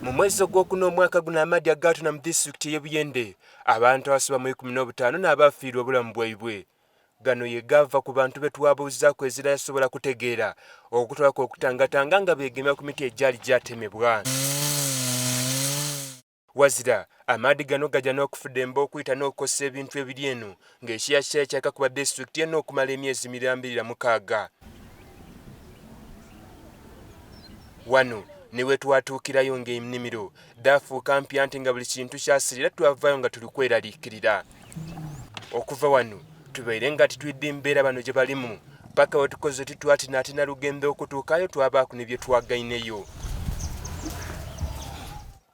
Mu mwezi ogwokuna omwaka guno amaadhi agaatona mu disitulikiti ey'e Buyende abantu abasoba mu 15 n'abaafiirwa obulamu bwaibwe. Gano ye gaava ku bantu be twabuuzaaku ezira yasobola kutegeera okutolaku okutangatanga nga beegemya ku miti egyali gyatemebwa. Wazira amaadhi gano gaja n'okufudemba okwita n'okukosa ebintu ebiri eno ng'ekyeya kyayo kyakakuba disitulikiti eno okumala emyezi mirambirira mukaaga. Wano ni wetwatuukirayo ng'ennimiro dhaafuuka mpya anti nga buli kintu kyasirira twavaayo nga tuli kweraliikirira. Okuva wano tubaire nga titwidhi mbeera bano gye balimu paka wetukoze tuti twatinatina lugendo okutuukayo twabaaku ni bye twagaineyo.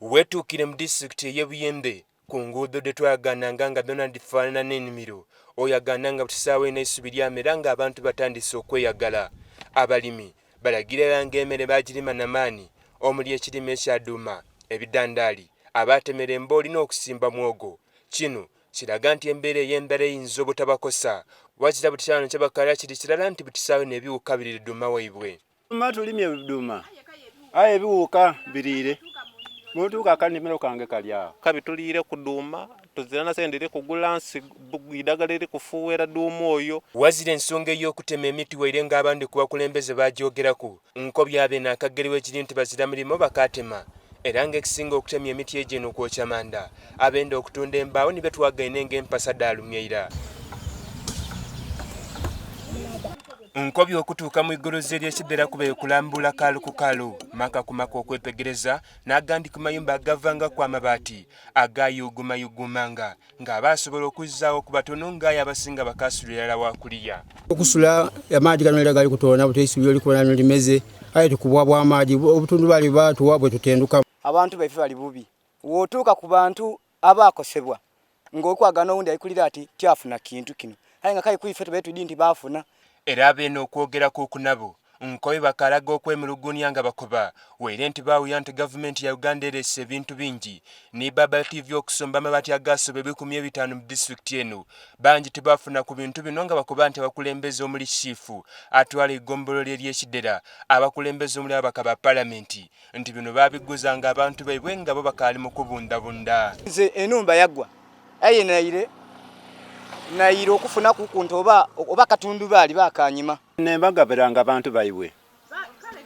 Wetuukire mu disitulikiti ey'e Buyende ku nguudo dhe twayagaananga nga dhona dhifaanana n'enimiro, oyagaana nga buti saawa eno eisubi lyamera ng'abantu batandise okweyagala. Abalimi balagira era ng'emere baagirima na maani omuli ekirime ekya duuma, ebidandaali, abaatemera embooli n'okusimba mwogo. Kino kiraga nti embeera ey'endhala eyinza obutabakosa wazira buti kyano kye bakaala kiri kirala nti buti saawa eno ebiwuka biri duuma waibwe. Duuma tulimye duuma aye ebiwuuka biriire bwotuuka akanimiro kange kali agho. Kabi tuliire ku duuma tuzira na sente dhiri kugula idagala eriri kufuuwera duuma oyo. Wazira ensonga ey'okutema emiti waire nga abandi ku bakulembeze baagyogeraku, Nkobi abe n'akageri wekiri nti bazira mirimo bakaatema era nga ekisinga okutemya emiti egyo eno kwokya manda. Abenda okutunda embaawo ni betwagaine nga empasa dhaalumya ira. Nkobi okutuuka mu igolozi ery'ekidhera kubaire kulambuula kaalo ku kaalo, maka ku maka okwetegereza n'agandi ku mayumba agavangaku amabaati agaayuuguumayuguumanga ng'aba asobola okuzzaagho ku batono ng'aye abasinga bakaasula irala wa kuliya. Okusula amaadhi gano era gali kutoona buti eisubi oli kubona lino limeze aye tukubwa bwa maadhi obutundubaali bwebatuwa bwetutendukamu. Abantu baife bali bubi. Bw'otuuka ku bantu abaakosebwa ng'okwagana owundi aikulira ati tyafuna kintu kino aye nga kale ku ife tubaire twidhi nti baafuna. Era beene okwogerakuuku nabo Nkobe bakaalaga okwemuluguunia nga bakoba waire nti baawulira nti gavumenti ya Uganda ereese ebintu bingi ni Baba TV okusomba amabaati agaasoba 500 mu disitulikiti eno. Bangi tibaafuna ku bintu bino nga bakoba nti abakulembeze omuli Chiifu atwala eigombolola ery'e Kidera, abakulembeze omuli ababaka ba Palamenti nti bino baabiguzanga abantu baibwe nga bo bakaali mu kubundabunda. Nze enhumba yagwa aye naire naire okufunaku ku nte oba oba akatundubaali baakaanyima. Nembagabiranga abantu baibwe.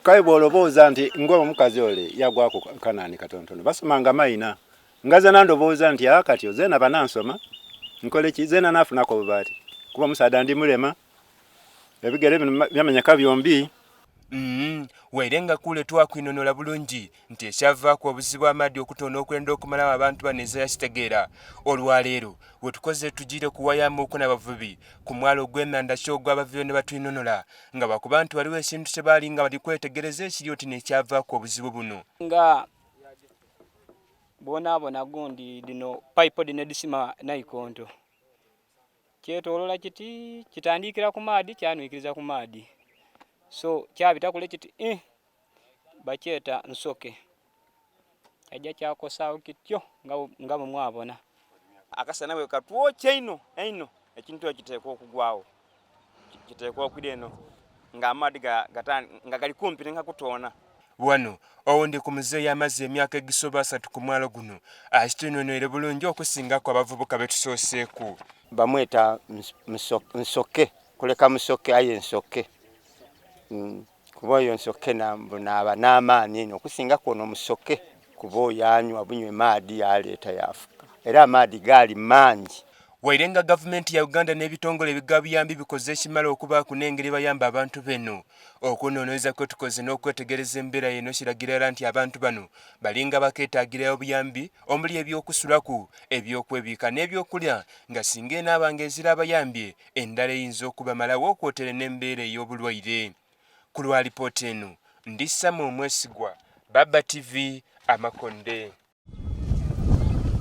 Kale bw'olobooza nti ng'omukazi ole yagwaku Kanaani katonotono, basomanga maina. Nga zeena ndobooza nti aa katyo zeena banansoma, nkole ki? Zeena naafunaku obubaati kuba omusaadha ndi mulema, ebigere bino byamenyeka byombi. Umm waire nga kule twakwinhonhola bulungi nti ekyavaaku obuzibu amaadhi okutoona okwenda okumalagho abantu bano ezira yakitegeera. Olwaleero wetukoze tujiire kuwayaamuuku n'abavubi ku mwalo ogw'enhandha Kyogwa abaviiyo ni batwinhonhola nga bakoba nti ghaligho ekintu kye baali nga bali kwetegereza ekiri oti n'ekyavaaku obuzibu buno. Nga bw'onaabona gundi dhino paipo dhino edhisima naikonto. Kyetolola kiti, kitandiikira ku maadhi kyanwikiriza ku maadhi. So kyabita kule kiti ii bakyeta nsoke. Kyaja kyakosa agho kityo nga bwe mwabona. Akasana bwe katwokya einho einho, ekintu ekyo kiteekwa okugwagho. Kiteekwa okwira eno nga amaadhi nga gali kumpi ni kutoona. Wano owundi ku muzeeyi amaze emyaka egisoba asatu ku mwalo guno akitwinhonhoire bulungi okusingaku abavubuka be tusooseeku. Bamweta Nsoke, kuleka Musoke aye Nsoke. Kuba oyo Nsoke naaba n'amaani inho okusingaku ono Musoke kuba oyo anywa bunywe maadhi yaaleeta yaafuka era amaadhi gaali mangi. Waire nga gavumenti ya Uganda n'ebitongole ebigaba buyambi bikoze ekimala okubaaku n'engeri ebayamba abantu beno, okunonereza kwetukoze n'okwetegereza embeera yeno kiragira irala nti abantu bano balinga abakeetaagira obuyambi omuli eby'okusulaku, eby'okwebiika n'ebyokulya nga singa enaaba nga ezira abayambye, endhala eyinza okubamalagho okwotaire n'embeera ey'obulwaire. Ku lwa lipoota eno, ndi Samuel Mwesigwa, Baba TV, Amakonde.